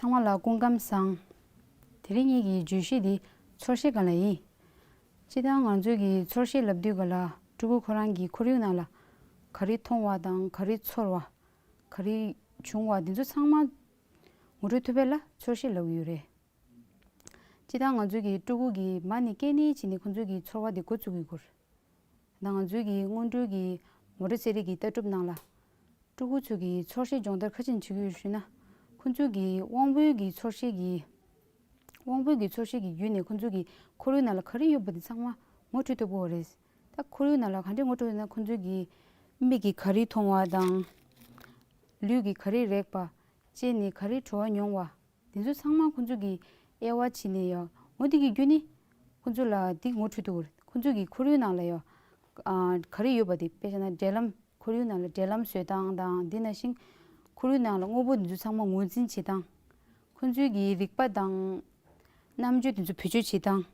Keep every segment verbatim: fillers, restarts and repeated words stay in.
ཚང་མ་ལ་སྐུ་ཁམས་བཟང་། དེ་རིང་ངེད་ཀྱི་བརྗོད་གཞི་འདི་ཚོར་ཤེས་སྒང་ལ་ཡིན། སྤྱིར་བཏང་ང་ཚོའི་གི་ཚོར་ཤེས་ལབ་དུས་སྒང་ལ་ཕྲུ་གུ་ཁོ་རང་གི་ཁོར་ཡུག་ནང་ལ་ག་རེ་མཐོང་བ་དང་ག་རེ་ཚོར་བ། ག་རེ་བྱུང་བ་འདི་ཚོ་ཚང་མ་ངོ་སྤྲོད་ཐུབ་པ་ལ་ཚོར་ཤེས་ལབ་ཀྱི་ཡོད་རེད། སྤྱིར་བཏང་ང་ཚོའི་གི་ཕྲུ་གུ་གི་མ་ནས་སྐྱེས་ནས་བྱས་ནས་ཁོ་ཚོའི་གི་ཚོར་བ་འདི་འགོ་བཙུགས་ཀྱི་ཡོད་རེད། ད་ང་ཚོའི་གི་སྔོན་འགྲོའི་གི་མོ་ཊ་རྩེད་རིགས་ཀྱི་ལྟ་གྲུབ་ནང་ལ། ཕྲུ་གུ་ཚོའི་གི་ཚོར་ཤེས་སྦྱོང་བརྡར་ག་ཅིག་བྱེད་ཀྱི་ཡོད་ཞུས་ན། ཁོ་ཚོའི་གི་དབང་པོའི་གི་ཚོར་ཤེས་ཀྱི། དབང་པོའི་གི་ཚོར་ཤེས་ཀྱི་བརྒྱུད་ནས་ཁོ་ཚོའི་གི་ཁོར་ཡུག་ནང་ལ་ག་རེ་ཡོད་པ་དེ་ཚང་མ་ངོ་འཕྲོད་ཐུབ་ཀྱི་ཡོད་རེད། ད་ཁོར་ཡུག་ནང་ལ་ག་འདྲས་ངོ་འཕྲོད་ཡོད་ན་ཁོ་ཚོའི་གི་མིག་གིས་ག་རེ་མཐོང་བ་དང་། ལུས་ཀྱིས་ག་རེ་རེག་པ། ལྕེ་ནས་ག་རེ་བྲོ་བ་མྱོང་བ། དེ་ཚོ་ཚང་མ་ཁོ་ཚོ་གིས་དབྱེ་བ་ཕྱེ་ནས་ཡོད། འོ་དེ་གི་བརྒྱུད་ནས་ཁོ་ཚོ་ལ་དེ་ངོ་འཕྲོད་ཐུབ་ཀྱི་རེད། ཁོ་ཚོ་གི་ཁོར་ཡུག་ནང་ལ་ཡོད། ཨ། ག་རེ་ཡོད་པ་དེ་དཔེ་བཞག་ན་འབྲེལ་ལམ། ཁོར་ཡུག་ནང་ལ་འབྲེལ་ལམ་བཟོ་སྟངས་དང་དེ་ནང་བཞིན་ཁོར་ཡུག་ནང་ལ་དངོས་པོ་འདི་ཚོ་ཚང་མ་ངོས་འཛིན་བྱེད་སྟངས། ཁོ་ཚོའི་གི་རིག་པ་དང་རྣམ་དཔྱོད་འདི་ཚོ་བེད་སྤྱོད་བྱེད་སྟངས།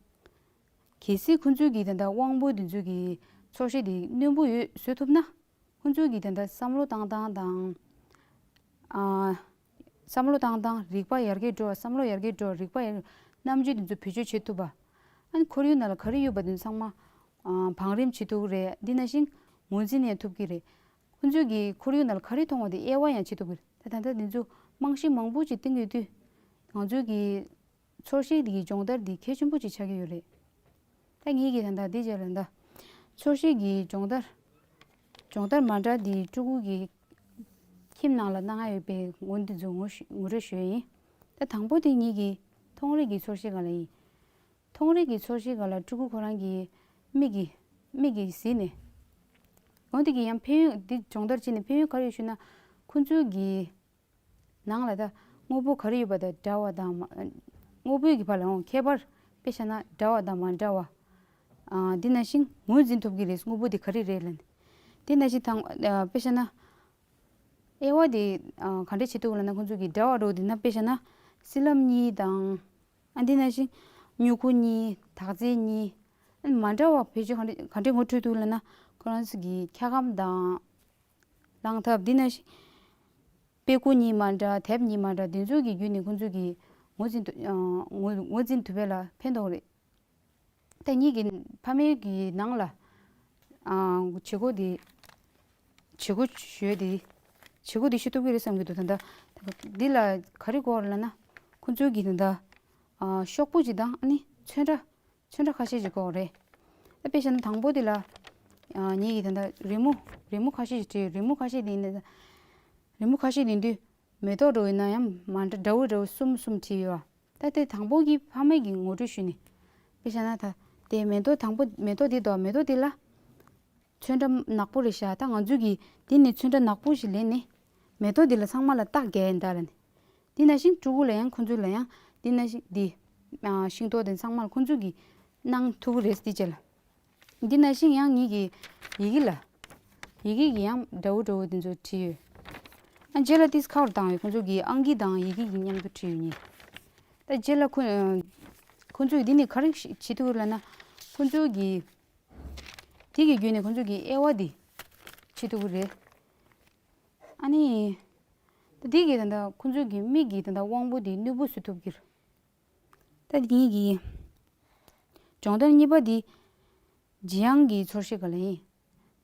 གལ་སྲིད་ཁོ་ཚོའི་གི་ད་ལྟ་དབང་པོ་འདི་ཚོའི་གི་ཚོར་ཤེས་དེ་རྣོན་པོ་ཡོད་བཟོ་ཐུབ་ན། ཁོ་ཚོའི་གི་ད་ལྟ་བསམ་བློ་བཏང་སྟངས་དང་། ཨ། བསམ་བློ་བཏང་སྟངས། རིག་པ་ཡར་རྒྱས་འགྲོ་བ། བསམ་བློ་ཡར་རྒྱས་འགྲོ་བ། རིག་པ་ཡར། རྣམ་དཔྱོད་དེ་ཚོ་བེད་སྤྱོད་བྱེད་ཐུབ་པ། ཨ་ནི་ཁོར་ཡུག་ནང་ལ་ག་རེ་ཡོད་པ་དེ་ཚང་མ། ཨ། བང་རིམ་བྱེད་ཐུབ་ཀྱི་རེད། འདི་ནང་བཞིན་ངོས་འཛིན་ཡང་ཐུབ་ཀྱི་རེད། ཁོ་ཚོའི་གི་ཁོར་ཡུག་ནང་ལ་ག་རེ་མཐོང་བ་དེ་དབྱེ་བ་ཡང་བྱེད་ཐུབ་ཀྱི་རེད། ད་ད་ལྟ་འདི་ཚོ་རྨང་གཞི་མང་པོ་ཅིག་བཏིང་ཡོད་དུས། ང་ཚོའི་གི་ཚོར་ཤེས་འདི་གི་སྦྱོང་བརྡར་འདི་གལ་ཆེན་པོ་ཅིག་ཆགས་ཀྱི་ཡོད་རེད། ད་ངེད་ཀྱི་ད་ལྟ་འདི་རྗེས་ལ་ད་ཚོར་ཤེས་ཀྱི་སྦྱོང་བརྡར། སྦྱོང་བརྡར་མ་འདྲ་འདི་ཕྲུ་གུ་གི་ཁྱིམ་ནང་ལ་གནང་ཡ་ཡོད་པའི་ངོ་འདི་ཚོ་ངོ་ཤེས་ངོ་སྤྲོད་ཞུ་ཡ་ཡིན། ད་དང་པོ་དེ་ངེད་ཀྱི་མཐོང་རིག་གི་ཚོར་ཤེས་སྒང་ལ་ཡིན། མཐོང་རིག་གི་ཚོར་ཤེས་སྒང་ལ་ཕྲུ་གུ་ཁོ་རང་གི་མིག་གིས་མིག་གིས་གཟིགས་ནས། འོ་དེ་གི་ཡང་ཕན་ཡོན་འདི་སྦྱོང་བརྡར་བྱས་ནས་ཕན་ཡོན་ག་རེ་ཡོད་ཞུ་ན། ཁོ་ཚོའི་གི་ནང་ལ་ད་དངོས་པོ་ག་རེ་ཡོད་པ་དང་འདྲ་བ་དང་མ། དངོས་པོའི་གི་བར་ལ་འོང་ཁྱད་པར་དཔེ་བཞག་ན་འདྲ་བ་དང་མ་འདྲ་བ། ཨ། འདི་ནང་བཞིན་ངོས་འཛིན་ཐུབ་ཀྱི་རེད། དངོས་པོ་འདི་ག་རེ་རེད་ལབ་ནས། འདི་ནང་བཞིན་དང་། ཨ། དཔེ་བཞག་ན། དབྱེ་བ་དེ། ཨ། ག་འདྲས་བྱེད་ཐུབ་ལབ་ན་ཁོང་ཚོ་གི་འདྲ་བ་འདྲ་བོ་དེ་ན་དཔེ་བཞག་ན་སྲིན་ལམ་གཉིས་དང་། ཨ། འདི་ནང་བཞིན་སྨྱུ་གུ་གཉིས། དག་རྫས་གཉིས། ཨ། མ་འདྲ་བ་བེད་སྤྱོད་ག་འདྲས་ག་འདྲས་ངོ་འཕྲོད་ཐུབ་ལབ་ན་ཁོ་རང་ཚོ་གི་འཁྱག་སྒམ་དང་། རླངས་ཐབ། འདི་ནང་བཞིན་དཔེ་ཁུག་གཉིས་མ་འདྲ། དེབ་གཉིས་མ་འདྲ། འདི་ཚོ་གི་བརྒྱུད་ནས་ཁོང་ཚོ་གི་ངོས་འཛིན་ཐུབ། ཨ། ངོས་ངོས་འཛིན་ཐུབ་པ་ལ་ཕན་ཐོགས་རེད། ད་ངེད་ཀྱི་ཕ་མའི་གི་ནང་ལ། ཨ། བྱེད་སྒོ་འདི། བྱེད་སྒོ་ཞུས་འདི། བྱེད་སྒོ་འདི་ཞུ་ཐུབ་ཀྱི་རེད་བསམ་གྱི་འདུག་ད་ལྟ་འདི་ལ་ག་རེ་དགོས་རེད་ལབ་ན། ཁོང་ཚོའི་གི་ད་ལྟ། ཨ། ཤོག་བུ་ཅིག་དང་ཨ་ནི་ཚོན་ཁྲ། ཚོན་ཁྲ་ཁ་ཤས་ཅིག་དགོས་རེད། ད་དཔེ་བཞག་ན་དང་པོ་འདི་ལ། ཨ། ངེད་ཀྱི་ད་ལྟ་རི་མོ། རི་མོ་ཁ་ཤས་ཅིག་བྲིས་ཡོད། རི་མོ་ཁ་ཤས་འདི་ནི། རི་མོ་ཁ་ཤས་འདི་འདུག་མེ་ཏོག་འདྲ་བོ་ཡིན་ན་ཡང་མ་འདྲ་འདྲ་བོ་འདྲ་བོ་གསུམ་གསུམ་བྲིས་ཡོད། ད་དེ་དང་པོ་གི་ཕ་མ་གི་ངོ་སྤྲོད་ཞུས་ནས། དཔེ་བཞག་ན་ད་དེ་མེ་ཏོག་དང་པོ་མེ་ཏོག་འདི་དང་མེ་ཏོག་འདི་ལ་ཚོན་ཁྲ་ནག་པོ་རེད་ཤག་ད་ང་ཚོས་གི་འདི་ནས་ཚོན་ཁྲ་ནག་པོ་ཞིག་ལེན་ནས་མེ་ཏོག་འདི་ལ་ཚང་མ་ལ་རྟགས་རྒྱག་ཡིན་ད་ལབ་ནས། འདི་ནང་བཞིན་ཕྲུ་གུ་ལ་ཡང་ཁོང་ཚོ་ལ་ཡང་འདི་ནང་བཞིན་འདི་ཤིང་ཏོག་དེ་ཚང་མ་ལ་ཁོང་ཚོས་གི་གནང་ཐུབ་ཀྱི་རེད། འདི་རྗེས་ལ། འདི་ནང་བཞིན་ཡང་ངེད་ཀྱི་ཡི་གེ་ལ། ཡི་གེ་གི་ཡང་འདྲ་བོ་འདྲ་བོ་དེ་ཚོ་བྲིས་ཡོད། ཨ། རྗེས་ལ་ཏིས་ཁ་བར་བཏང་ཡོད། ཁོང་ཚོ་གི་ཨང་ཀི་དང་ཡི་གེ་གི་མཉམ་དུ་བྲིས་ཡོད་ནི། ད་རྗེས་ལ་ཁོ་ཁོང་ཚོས་འདི་ནས་ག་རེ་བྱེད་ཐུབ་ལབ་ན། ཁོང་ཚོ་གི་དེ་གི་བརྒྱུད་ནས་ཁོང་ཚོ་གི་དབྱེ་བ་འདི་བྱེད་ཐུབ་ཀྱི་རེད། ཨ་ནི། ད་འདི་གི་ད་ལྟ་ཁོང་ཚོ་གི་མིག་གི་ད་ལྟ་དབང་པོ་འདི་རྣོན་པོ་བཟོ་ཐུབ་ཀྱི་རེད། ད་ངེད་ཀྱི་སྦྱོང་བརྡར་གཉིས་པ་འདི་ལྗིད་དབྱངས་ཀྱི་ཚོར་ཤེས་སྒང་ལ་ཡིན།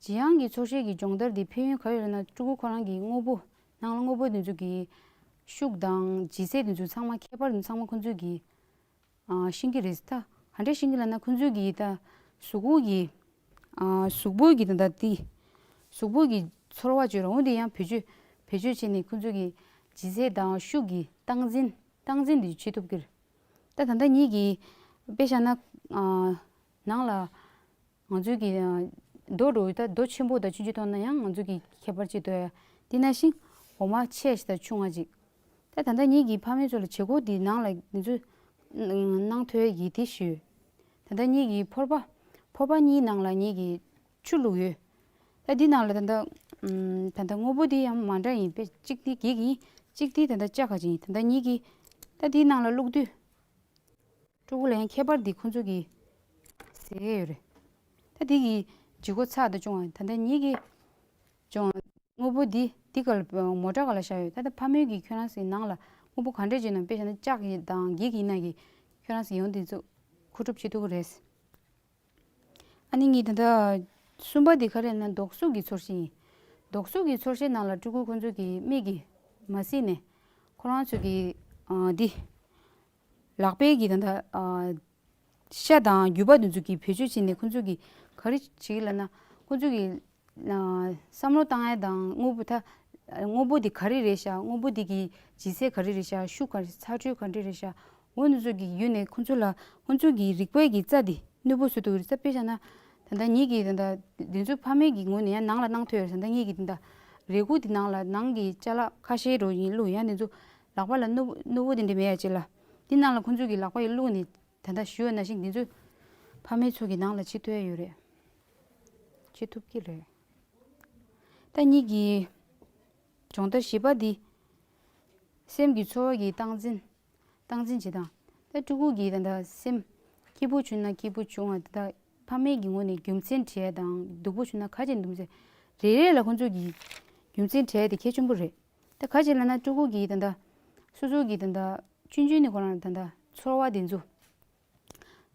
ལྗིད་དབྱངས་ཀྱི་ཚོར་ཤེས་ཀྱི་སྦྱོང་བརྡར་འདི་ཕན་ཡོན་ག་རེ་ཡོད་ལབ་ན། ཕྲུ་གུ་ཁོ་རང་གི་དངོས་པོ་ནང་ལ་དངོས་པོ་དེ་ཚོ་གི་ཤུགས་དང་ལྗིད་ཚད་དེ་ཚོ་ཚང་མ་ཁྱད་པར་དེ་ཚང་མ་ཁོ་ཚོས་གི། ཨ། ཤེས་ཀྱི་རེད། ད་ག་འདྲས་ཤེས་ཀྱི་ལབ་ན་ཁོ་ཚོས་གི་ད་གཟུགས་པོ་གི། ཨ། གཟུགས་པོ་གི་ད་ལྟ་དེ་གཟུགས་པོ་གི་ཚོར་བ་བརྗོད་རུང་དེ་ཡང་བེད་སྤྱོད་བེད་སྤྱོད་བྱས་ནས་ཁོ་ཚོས་གི་ལྗིད་ཚད་དང་ཤུགས་ཀྱི་སྟངས་འཛིན་སྟངས་འཛིན་དེ་བྱེད་ཐུབ་ཀྱི་རེད། ད་ད་ལྟ་ངེད་ཀྱི་དཔེ་བཞག་ན། ཨ། ནང་ལ་ང་ཚོའི་གི་རྡོ་འདྲ་བོ། ད་རྡོ་ཆེན་པོ་དང་ཆུང་ཆུང་མཐོང་ན་ཡང་ང་ཚོའི་གི་ཁྱད་པར་ཅིག་འདུག་ཡ། དེ་ནང་བཞིན་འོ་མ་ཆེ་ཞིག་དང་ཆུང་བ་ཅིག་ད་ད་ལྟ་ངེད་ཀྱི་ཕ་མའི་ཚོ་ལ་བྱེད་སྒོ་འདི་ནང་ལ་འདི་ཚོ་གནང་ཐུབ་ཡ་གི་དེ་ཞུས། ད་ལྟ་ངེད་ཀྱི་ཕོར་པ་ཕོར་པ་གཉིས་ནང་ལ་ངེད་ཀྱི་ཆུ་བླུགས་ཡོད། ད་འདི་ནང་ལ་ད་ལྟ་ད་ལྟ་དངོས་པོ་འདི་ཡང་མ་འདྲ་ཡིན་པས། གཅིག་འདི་གེག་ཡིན། གཅིག་འདི་ད་ལྟ་སྐྱ་ཁ་ཅིག་ཡིན། ད་ལྟ་ངེད་ཀྱི་ད་འདི་ནང་ལ་བླུགས་དུས། ཕྲུ་གུ་ལ་ཡང་ཁྱད་པར་འདི་ཁོང་ཚོ་གིས་ཟེར་གྱི་ཡོད་རེད། ད་འདི་གི་ལྗིད་ཁོག་ཚ་དང་ཆུང་བ། ད་ལྟ་ངེད་ཀྱི་ཅུང་དངོས་པོ་འདི་འདི་ག་ལ་མོ་ཊ་ག་ལ་བཞག་ཡོད། ད་ལྟ་ཕ་མེས་ཀྱིས་ཁྱོད་རང་ཚོའི་ནང་ལ་ དངོས་པོ་ག་འདྲས་བྱས་ན་དཔེ་བཞག་ན་ལྕགས་ཡིན་དང་འགྱིག་ཡིན་ན་གི་ཁྱོད་རང་ཚོ་ཡོང་དེ་ཚོ་མཁོ་སྒྲུབ་བྱེད་ཐུབ་ཀྱི་རེད། ཨ་ནི་ངས་ད་ལྟ་གསུམ་པ་དེ་ག་རེ་ན་ལྡོག་གཟུགས་ཀྱི་ཚོར་ཤེས་ཡིན། ལྡོག་གཟུགས་ཀྱི་ཚོར་ཤེས་ནང་ལ་ཕྲུ་གུ་ཁོང་ཚོ་གི་མིག་གིས་མ་གཟིགས་ནས་ཁོ་རང་ཚོ་གི་ཨ་འདི་ལག་པའི་གི་ད་ལྟ་ཨ་ཤ་དང་རྒྱུ་པ་དེ་ཚོ་གི་བེད་སྤྱོད་བྱས་ནས་ཁོང་ཚོ་གི་ག་རེ་བྱེད་ཀྱི་ལབ་ན་ཁོང་ཚོ་གི་ཨ་བསམ་བློ་བཏང་ཡ་དང་དངོས་པོ་ད་དངོས་པོ་འདི་ག་རེ་རེད་ཤག་དངོས་པོ་འདི་གི་ལྗིད་ཚད་ག་རེ་རེད་ཤག་ཤུགས་ག་རེ་ཚ་དྲོད་ག་འདྲ་རེད་ཤག་འོ་འདི་ཚོ་གི་བརྒྱུད་ནས་ཁོང་ཚོ་ལ་ཁོང་ཚོ་གི་རིག་པའི་གི་རྩ་འདི་ནུས་པ་བཟོ་ཐུབ་ཀྱི་རེད། ས་དཔེ་བཞག་ན་ད་ལྟ་ཉིད་ཀྱི་ད་ལྟ་འདི་ཚོ་ཕ་མའི་གི་ངོས་ནས་ཡང་ནང་ལ་གནང་ཐུབ་ཡོད་རེད། ད་ལྟ་ཉིད་ཀྱི་ད་ལྟ་རས་ཁུག་འདི་ནང་ལ་ནང་གི་ཅ་ལག་ཁ་ཤས་རོ་ཡིན་བླུགས་ཡང་འདི་ཚོ་ལག་པ་ལ་ནུ་ནུ་བོ་འདི་འདྲ་མེད་ཡ་ཅིག་ལ་འདི་ནང་ལ་ཁོང་ཚོ་གི་ལག་པ་ཡི་བླུགས་ནས་ད་ལྟ་ཞུ་ཡོད་ན་ཤིང་འདི་ཚོ་ཕ་མའི་ཚོ་གི་ནང་ལ་བྱེད་ཐུབ་ཡ་ཡོད་རེད། བྱེད་ཐུབ་ཀྱི་རེད། ད་ཉིད་ཀྱི་སྦྱོང་བརྡར་བཞི་པ་འདི། སེམས་ཀྱི་ཚོར་བ་གི་སྟངས་འཛིན། སྟངས་འཛིན་བྱེད་སྟངས། ད་ཕྲུ་གུ་གི་ད་ལྟ་སེམས་སྐྱིད་པོ་བྱུང་ན་སྐྱིད་པོ་བྱུང་བ་ད་ལྟ་ཕ་མའི་གི་ངོས་ནས་རྒྱུ་མཚན་དྲིས་ཡ་དང་སྡུག་པོ་བྱུང་ན་ག་ཅིག་རྒྱུ་མཚན། རེ་རེ་ལ་ཁོང་ཚོ་གི་རྒྱུ་མཚན་དྲིས་ཡ་དེ་གལ་ཆེན་པོ་རེད། ད་ག་ཅིག་ལབ་ན་ཕྲུ་གུ་གི་ད་ལྟ་སོ་སོ་གི་ད་ལྟ་ཆུང་ཆུང་ནས་ཁོ་རང་ད་ལྟ་ཚོར་བ་དེ་ཚོ།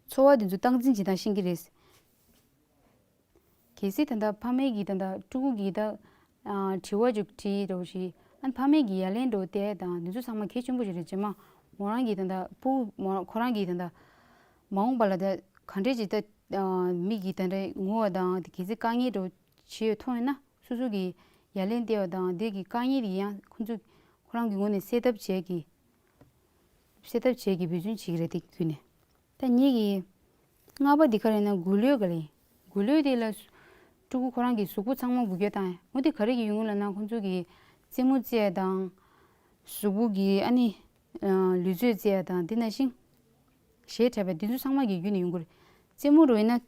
ཚོར་བ་དེ་ཚོ་སྟངས་འཛིན་བྱེད་སྟངས་ཤེས་ཀྱི་རེད། གལ་སྲིད་ད་ལྟ་ཕ་མའི་གི་ད་ལྟ་ཕྲུ་གུ་གི་ད་ཨ་དྲི་བ་ཅིག་དྲིས་འགྲོ་ཞིག་ཨ་ཕ་མའི་གི་ཡ་ལན་འགྲོ་དེ་དང་དེ་ཚོ་ཚང་མ་གལ་ཆེན་པོ་ཞིག་རེད། རྗེས་མ་མོ་རང་གི་ད་ལྟ་ཕྲུ་གུ་མོ་ཁོ་རང་གི་ད་ལྟ་མ་འོངས་པ་ལ་ད་ག་འདྲས་ཅིག་ད་ཨ་མི་གི་ད་ལྟ་ངུ་བ་དང་དེ་གལ་སྲིད་དཀའ་ངལ་འགྲོ་བྱེད་ཡོད་མཐོང་ཡོད་ན་སོ་སོ་གི་ཡ་ལན་སྟེར་བ་དང་དེ་གི་དཀའ་ངལ་དེ་ཡང་ཁོང་ཚོ་ཁོ་རང་གི་ངོས་ནས་སེལ་ཐབས་བྱེད་ཀྱི། སེལ་ཐབས་བྱེད་ཀྱི་འབད་བརྩོན་བྱེད་ཀྱི་རེད་དེ་བརྒྱུད་ནས། ད་ངེད་ཀྱི་ལྔ་པ་འདི་ག་རེ་ན་འགུལ་ལོས་ག་རེ། འགུལ་ལོས་དེ་ལ་ཕྲུ་གུ་ཁོ་རང་གི་གཟུགས་པོ་ཚང་མ་འགུལ་སྐྱོད་བཏང་ཡ། འོ་དེ་ག་རེ་གི་ཡོང་གི་ལབ་ན་ཁོང་ཚོ་གི་རྩེད་མོ་རྩེ་ཡ་དང་། གཟུགས་པོ་གི་ཨ་ནི་ལུས་རྩལ་རྩེ་ཡ་དང་དེ་ནང་བཞིན། གཞས་འཁྲབ་པ་འདི་ཚོ་ཚང་མ་གི་བརྒྱུད་ནས་ཡོང་གི་རེད། རྩེད་མོ་རུ་ཡིན་ན།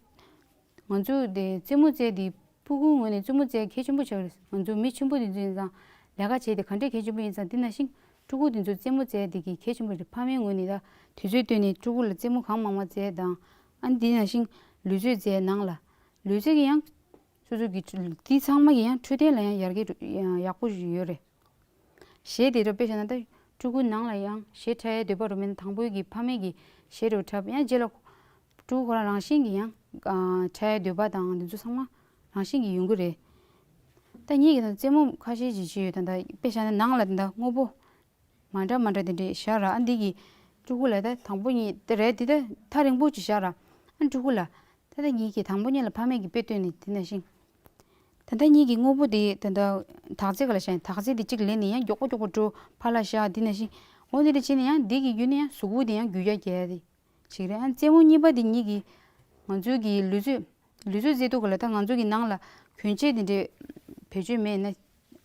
ང་ཚོ་དེ་རྩེད་མོ་རྩེ་དེ་ཕྲུ་གུའི་ངོས་ནས་རྩེད་མོ་རྩེ་གལ་ཆེན་པོ་ཆགས་ཀྱི་རེད། ང་ཚོ་མི་ཆེན་པོ་དེ་ཚོ་ཡིན་ཙང་ལས་ཀ་བྱེད་དེ་ག་འདྲས་གལ་ཆེན་པོ་ཡིན་ཙང་དེ་ནང་བཞིན་ཕྲུ་གུ་དེ་ཚོ་རྩེད་མོ་རྩེ་དེ་གི་གལ་ཆེན་པོ་རེད། ཕ་མའི་ངོས་ནས་ད་དུས་ཚོད་བཏོན་ནས་ཕྲུ་གུ་ལ་རྩེད་མོ་གང་མང་མང་རྩེ་དང་ཨ་ནི་དེ་ནང་བཞིན་ལུས་རྩལ་རྩེ་ནང་ལ་ལུས་རྩལ་གི་ཡང་སོ་སོ་གི་དེ་ཚང་མ་གི་ཡང་འཕྲོད་བསྟེན་ལ་ཡང་ཡར་རྒྱས་ཡག་པོ་ཞིག་ཡོད་རེད། གཞས་དེ་འདྲ་དཔེ་བཞག་ན་ད་ཕྲུ་གུ་ནང་ལ་ཡང་གཞས་འཁྲབ་ཡའི་འདོད་པ་རུ་མེད་ན་དང་པོའི་གི་ཕ་མས་ཀྱི་གཞས་རུ་འཁྲབ་ཡང་རྗེས་ལ་ཕྲུ་གུ་ཁོ་རང་རང་བཞིན་གྱི་ཡང་འཁྲབ་ཡའི་འདོད་པ་དང་འདི་ཚོ་ཚང་མ་རང་བཞིན་གྱི་ཡོང་གི་རེད། ད་ངེད་ཀྱི་ད་རྩེད་མོ་ཁ་ཤས་ཅིག་བྱས་ཡོད། ད་ད་དཔེ་བཞག་ན་ནང་ལ་ད་དངོས་པོ་མ་འདྲ་མ་འདྲ་དེ་འདྲས་བཞག་ར། ཨ་འདི་གི་ཕྲུ་གུ་ལ་ད་དང་པོ་ཉིད་དེ་རེད། འདི་ད་ཐག་རིང་པོ་ཅིག་བཞག་ར། ཨ་ཕྲུ་གུ་ལ་ད་ད་ངེད་ཀྱི་དང་པོ་ཉིད་ལ་ཕ་མས་ཀྱི་དཔེ་སྟོན་ནས་དེ་ནང་བཞིན། ད་ལྟ་ཉིད་ཀྱི་དངོས་པོ་དེ་ད་ལྟ་དག་རྫས་ག་ལ་བཞག་ཡིན། དག་རྫས་དེ་གཅིག་ལེན་ནས་ཡང་མགྱོགས་པོ་མགྱོགས་པོ་འགྲོ་ཕར་ལ་བཞག་འདི་ནང་བཞིན། འོ་འདི་འདྲ་བྱས་ནས་ཡང་འདི་གི་བརྒྱུད་ནས་ཡང་གཟུགས་པོ་དེ་ཡང་རྒྱུས་རྒྱ་རྒྱས་ཏེ་ཅིག་རེད། ཨ་རྩེད་མོ་གཉིས་པ་དེ་ཉིད་ཀྱི་ང་ཚོའི་གི་ལུས་རྩལ་ལུས་རྩལ་རྩེད་དུས་ག་ལ་ད་ང་ཚོ་གི་ནང་ལ་གྱོན་ཆས་དེ་འདྲས་བེད་སྤྱོད་མེད་ན་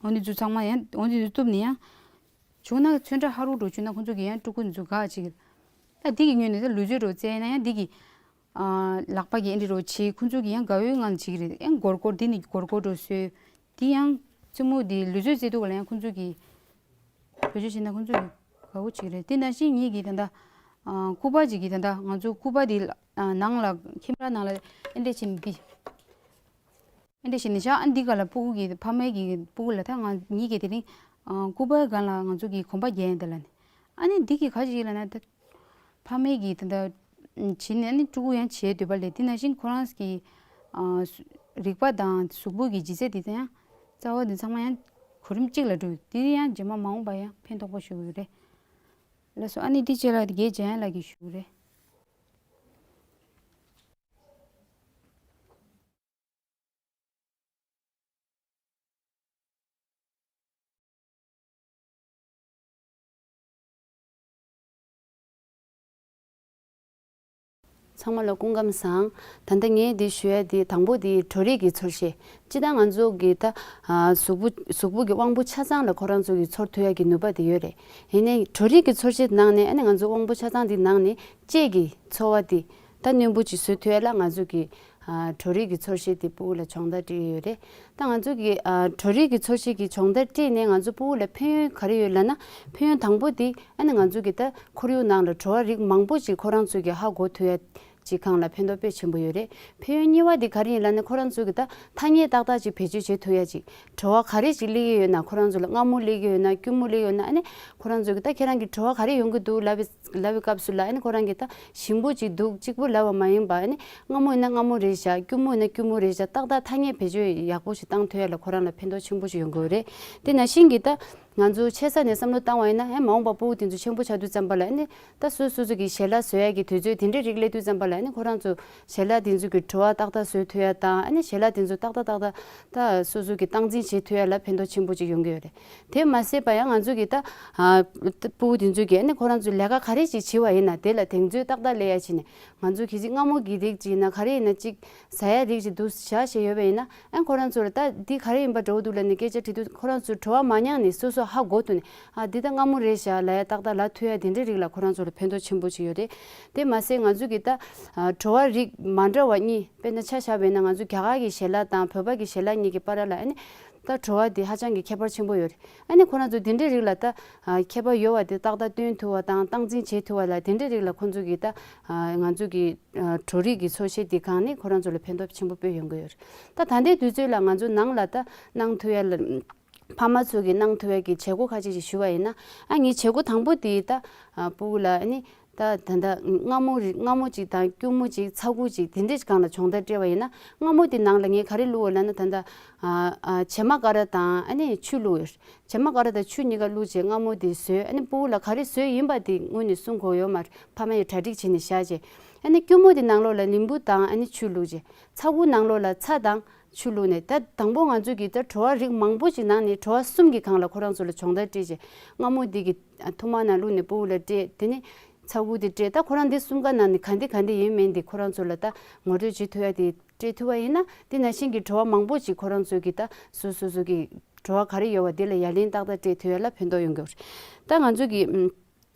འོ་འདི་ཚོ་ཚང་མ་ཡང་འོ་འདི་ཚོ་བཏུབ་ནས་ཡང་བྱུང་ན་ཚོན་ཁྲ་ཧ་རུ་འགྲོ་བཅུག་ན་ཁོང་ཚོ་གི་ཡང་ཕྲུ་གུ་འདི་ཚོ་དགའ་ཅིག་ད་འདི་གི་ངོས་ནས་ད་ལུས་རྩལ་རུ་རྩེད་ན་ཡང་འདི་གི་ཨ་ལག་པ་གི་ཨེ་འདྲ་རོ་བྱེད་ཁོང་ཚོ་གི་ཡང་དགའ་བོའི་ངང་བྱེད་ཀྱི་རེད། ཡང་སྒོར་སྒོར་འདི་ནི་སྒོར་སྒོར་འགྲོ་སྲོལ། འདི་ཡང་རྩེད་མོ་འདི་ལུས་རྩལ་རྩེད་དུས་ག་ལ་ཡང་ཁོང་ཚོ་གི་བེད་སྤྱོད་བྱེད་ན་ཁོང་ཚོ་གི་དགའ་བོ་བྱེད་ཀྱི་རེད། དེ་ནང་བཞིན་ངེད་ཀྱི་ད་ལྟ་ཨ་སྐུད་པ་ཅིག་གི་ད་ལྟ་ང་ཚོ་སྐུད་པ་འདི་ཨ་ནང་ལ་ཁེམ་ར་ནང་ལ་ཨེ་འདྲ་བྱེད་ནི་འདི་ཨེ་འདྲ་བྱེད་ནི་བཞག་ཨ་འདི་ག་ལ་ཕྲུ་གུ་གི་ཕ་མའི་གི་ཕྲུ་གུ་ལ་ད་ང་ངེད་ཀྱི་དེ་རིང་ཨ་སྐུད་པའི་སྒང་ལ་ང་ཚོ་གི་གོམ་པ་རྒྱག་ཡིན་ད་ལ་ནི་ཨ་ནི་འདི་གི་ག་ཅིག་ལ་ན་ད། ཕ་མས་ཀྱིས་ད་ལྟ་བྱིན་ནས་ནི་ཕྲུ་གུ་ཡང་བྱེད་འདོད་པ་ལས་དེ་ནང་བཞིན་ཁོ་རང་གི་ཨ་རིག་པ་དང་གཟུགས་པོ་གི་ལྗིད་ཚད་དེ་ཚོ་ཡང་རྩ་བ་དེ་ཚང་མ་ཡང་གོ་རིམ་གཅིག་ལ་འགྲོ་དེ་ཡང་རྗེས་མ་མ་འོངས་པ་ཡང་ཕན་ཐོགས་པ་ཞུ་གི་རེད། ལགས་སོ། ཨ་ནི་དེ་རྗེས་ལ་དགེ་རྒན་ལགས་ཀྱིས་ཞུ་གི་རེད། ཚང་མ་ལ་སྐུ་ཁམས་བཟང་། ད་ལྟ་ངས་འདི་ཞུ་ཡ་འདི་དང་པོ་འདི་གྲོ་རིགས་ཀྱི་ཚོར་ཤེས། སྤྱིར་བཏང་ང་ཚོ་གི་ད་ཨ་གཟུགས་པོ་གཟུགས་པོ་གི་དབང་པོ་ཆ་ཚང་ལ་ཁོ་རང་ཚོ་གི་ཚོར་ཐུབ་ཡ་གི་ནུས་པ་དེ་ཡོད་རེད། ཡིན་ནའི་གྲོ་རིགས་ཀྱི་ཚོར་ཤེས་ནང་ནས་ཨ་ནི་ང་ཚོ་དབང་པོ་ཆ་ཚང་འདི་ནང་ནས་ལྕེ་གི་ཚོར་བ་འདི་ད་རྣོན་པོ་ཅིག་བཟོ་ཐུབ་ཡ་ལ་ང་ཚོ་གི་ཨ་གྲོ་རིགས་ཀྱི་ཚོར་ཤེས་དེ་ཕྲུ་གུ་ལ་སྦྱོང་བརྡར་སྤྲད་ཡོད་རེད། ད་ང་ཚོ་གི་ཨ་གྲོ་རིགས་ཀྱི་ཚོར་ཤེས་ཀྱི་སྦྱོང་བརྡར་སྤྲད་ནས་ང་ཚོ་ཕྲུ་གུ་ལ་ཕན་ཡོན་ག་རེ་ཡོད་ལབ་ན། ཕན་ཡོན་དང་པོ་དེ་ཨ་ནི་ང་ཚོ་གི་ད་ཁོར་ཡུག་ནང་ལ་བྲོ་བ་རིགས་མང་པོ་ཅིག་ཁོ་རང་ཚོ་གི་ཧ་གོ་ཐུབ་ཡ་ ཅིག་སྒང་ལ་ཕན་ཐོགས་དཔེ་ཆེན་པོ་ཡོད་རེད། ཕན་ཡོན་གཉིས་པ་དེ་ག་རེ་ཡིན་ལབ་ན། ཁོ་རང་ཚོ་གི་ད་ཐ་སྙད་ཏག་ཏག་ཅིག་བེད་སྤྱོད་བྱེད་ཐུབ་ཡ་ཅིག་དྲོ་བ་ག་རེ་ཅིག་སླེབས་ཀྱི་ཡོད་ན། ཁོ་རང་ཚོ་ལ་མངར་མོ་སླེབས་ཀྱི་ཡོད་ན། སྐྱུར་མོ་སླེབས་ཡོད་ན། ཨ་ནི་ཁོ་རང་ཚོ་གི་ད་ཁྱེད་རང་གི་དྲོ་བ་ག་རེ་ཡོང་གི་འདུག་ལབ་པའི་ལབ་པའི་སྐབས་སུ་ལ། ཨ་ནི་ཁོ་རང་གི་ད་ཞིམ་པོ་ཅིག་འདུག་གཅིག་པོ་ལབ་པ་མ་ཡིན་པ། ཨ་ནི་མངར་མོ་ཡིན་ན་མངར་མོ་རེད་ཤག་སྐྱུར་མོ་ཡིན་ན་སྐྱུར་མོ་རེད་ཤག་ཏག་ཏག་ཐ་སྙད་བེད་སྤྱོད་ཡག་པོ་ཞིག་བཏང་ཐུབ་ཡ་ལ་ཁོ་རང་ལ་ཕན་ཐོགས་ཆེན་པོ་ཞིག་ཡོང་གི་ཡོད་རེད། དེ་ནང་བཞིན་གྱི་ད་ང་ཚོ་ཆེ་ས་ནས་བསམ་བློ་བཏང་བ་ཡིན་ན། ཨེ་མ་འོངས་པ་ཕྲུ་གུ་དེ་ཚོ་ཆེན་པོ་ཆགས་དུས་ཙམ་པ་ལ། ཨ་ནི་ད་སོ་སོ་སོ་གི་ཞལ་ལག་བཟོ་ཡ་གི་དུས་ཚོད་དེ་འདྲའི་རིགས་སླེབས་དུས་ཙམ་པ་ལ། ཨ་ནི་ཁོ་རང་ཚོ་ཞལ་ལག་དེ་ཚོ་གི་བྲོ་བ་ཏག་ཏག་བཟོ་ཐུབ་ཡ་དང་། ཨ་ནི་ཞལ་ལག་དེ་ཚོ་ཏག་ཏག་ཏག་ཏག་ད་སོ་སོ་གི་སྟངས་འཛིན་བྱེད་ཐུབ་ཡ་ལ་ཕན་ཐོགས་ཆེན་པོ་ཅིག་ཡོང་གི་ཡོད་རེད། དེ་མ་ཟད་པ་ཡང་ང་ཚོ་གི་ད་ཨ་ཕྲུ་གུ་དེ་ཚོ་གི་ཨ་ནི་ཁོ་རང་ཚོ་ལས་ཀ་ག་རེ་ཅིག་བྱེད་པ་ཡིན་ན། དེ་ལ་གདེང་ཚོད་ཏག་ཏག་སླེབས་ཡ་བྱས་ནས། ང་ཚོ་གལ་སྲིད་མངར་མོ་གི་རིགས་ཅིག་ཡིན་ན། ག་རེ་ཡིན་ན་ཅིག་ཟ་ཡ་རིགས་ཅིག་འདུག་བཞག་བཞག་ཡོད་པ་ཡིན་ན། ཨ་ཁོ་རང་ཚོ་ལ་ད་འདི་ག་རེ་ཡིན་པ་འདྲ་བོ་འདུག་ལབ་ནས་སྐད་ཆ་དྲིས་དུས། ཁོ་རང་ཚོ་བྲོ་བ་མ་མྱངས་ནས་སོ་སོ་ཧ་གོ་ཐུབ་ནས། ཨ་འདི་ད་མངར་མོ་རེད་ཤག་ལབ་ཡ་ཏག་ཏག་ལབ་ཐུབ་ཡ་དེ་འདྲའི་རིགས་ལ་ཁོ་རང་ཚོ་ལ་ཕན་ཐོགས་ཆེན་པོ་ཅིག་ཡོད་རེད། དེ་མ་ཟད་ང་ཚོ་གི་ད་ཨ་བྲོ་བ་རིགས་མ་འདྲ་བ་གཉིས། དཔེར་ན་ཆ་བཞག་པ་ཡིན་ན། ང་ཚོ་རྒྱ་གར་གྱི་ཞལ་ལག་དང་བོད་པ་གི་ཞལ་ལག་གཉིས་ཀྱི་བར་ལ། ཨ་ནི་ད་བྲོ་བ་དེ་ཧ་ཅང་གི་ཁྱད་པར་ཆེན་པོ་ཡོད་རེད། ཨ་ནི་ཁོ་རང་ཚོ་དེ་འདྲའི་རིགས་ལ་ད་ཨ་ཁྱད་པར་ཡོད་པ་དེ་ཏག་ཏག་སྟོན་ཐུབ་པ་དང་སྟངས་འཛིན་བྱེད་ཐུབ་པ་ལ། དེ་འདྲའི་རིགས་ལ་ཁོ་ཚོ་གི་ད་ཨ་ང་ཚོ་གི་ཨ་བྲོ་རིགས་ཀྱི་ཚོས་གཞི་དེ་སྒང་ནས་ཁོ་རང་ཚོ་ལ་ཕན་ཐོགས་ཆེན་པོ་དཔེ་ཡོང་གི་ཡོད་རེད། ད་ད་ལྟའི་དུས་ཚོད་ལ་ང་ཚོ་ནང་ལ་ད་གནང་ཐུབ་ཡ་ལ། ཕ་མ་ཚོ་གིས་གནང་ཐུབ་ཡ་གི་བྱེད་སྒོ་ཁ་ཅིག་ཅིག་ཞུ་བ་ཡིན་ན། ཨ་ངའི་བྱེད་སྒོ་དང་པོ་དེ་ད་ཨ་ཕྲུ་གུ་ལ་ཨ་ནི་ད་ད་ད་མངར་མོ་རིགས། མངར་མོ་ཅིག་དང་སྐྱུར་མོ་ཅིག་ཚྭ་ཁུ་ཅིག་དེ་འདྲས་སྒང་ལ་སྦྱོང་བརྡར་སྤྲད་པ་ཡིན་ན། མངར་མོ་དེ་ནང་ལ་ངས་ག་རེ་བླུགས་ཡོད་ལབ་ན། ད་ད་ཨ་ཨ་བྱེ་མ་ཀ་ར་དང་ཨ་ནི་ཆུ་བླུགས་ཡོད། བྱེ་མ་ཀ་ར་དང་ཆུ་གཉིས་ཀ་བླུགས་བྱས་མངར་མོ་དེ་བཟོས། ཨ་ནི་ཕྲུ་གུ་ལ་ག་རེ་བཟོས་ཡིན་པ་དེ་སྔོན་ནས་གསུང་དགོས་ཡོད་མ་རེད། ཕ་མ་ཡིས་གྲ་སྒྲིག་བྱས་ནས་བཞག་བྱས། ཨ་ནི་སྐྱུར་མོ་དེ་ནང་ལོགས་ལ་ལིམ་བུ་དང་ཨ་ནི་ཆུ་བླུགས་བྱས། ཚྭ་ཁུ་ནང་ལོགས་ལ་ཚྭ་དང་ཆུ་བླུགས་ནས། ད་དང་པོ་ང་ཚོ་གིས་ད་བྲོ་བ་རིགས་མང་པོ་ཞིག་ནང་ནས་བྲོ་བ་གསུམ་གྱི་སྒང་ལ་ཁོ་རང་ཚོ་ལ་སྦྱོང་བརྡར་སྤྲད་བྱས། མངར་མོ་འདི་གི་ཐུར་མ་ནང་བླུགས་ནས་ཕྲུ་གུ་ལ་སྤྲད། དེ་ནས་ཚྭ་ཁུ་དེ་སྤྲད། ད་ཁོ་རང་འདི་གསུམ་ཀ་ནང་ནས་ག་འདི་ག་འདི་ཡིན་མིན་འདི་ཁོ་རང་ཚོ་ལ་ད་ངོ་སྤྲོད་བྱེད་ཐུབ་ཡ་དེ་སྤྲད་ཐུབ་པ་ཡིན་ན། དེ་ནང་བཞིན་གྱི་བྲོ་བ་མང་པོ་ཞིག་ཁོ་རང་ཚོ་གིས་ད་སོ་སོ་སོ་གི་བྲོ་བ་ག་རེ་ཡོད་པ་དེ་ལ་ཡ་ལན་ཏག་ཏག་སྤྲད་ཐུབ་ཡ་ལ་ཕན་ཐོགས་ཡོང་གི་རེད། ད་ང་ཚོ་གི་ཨམ།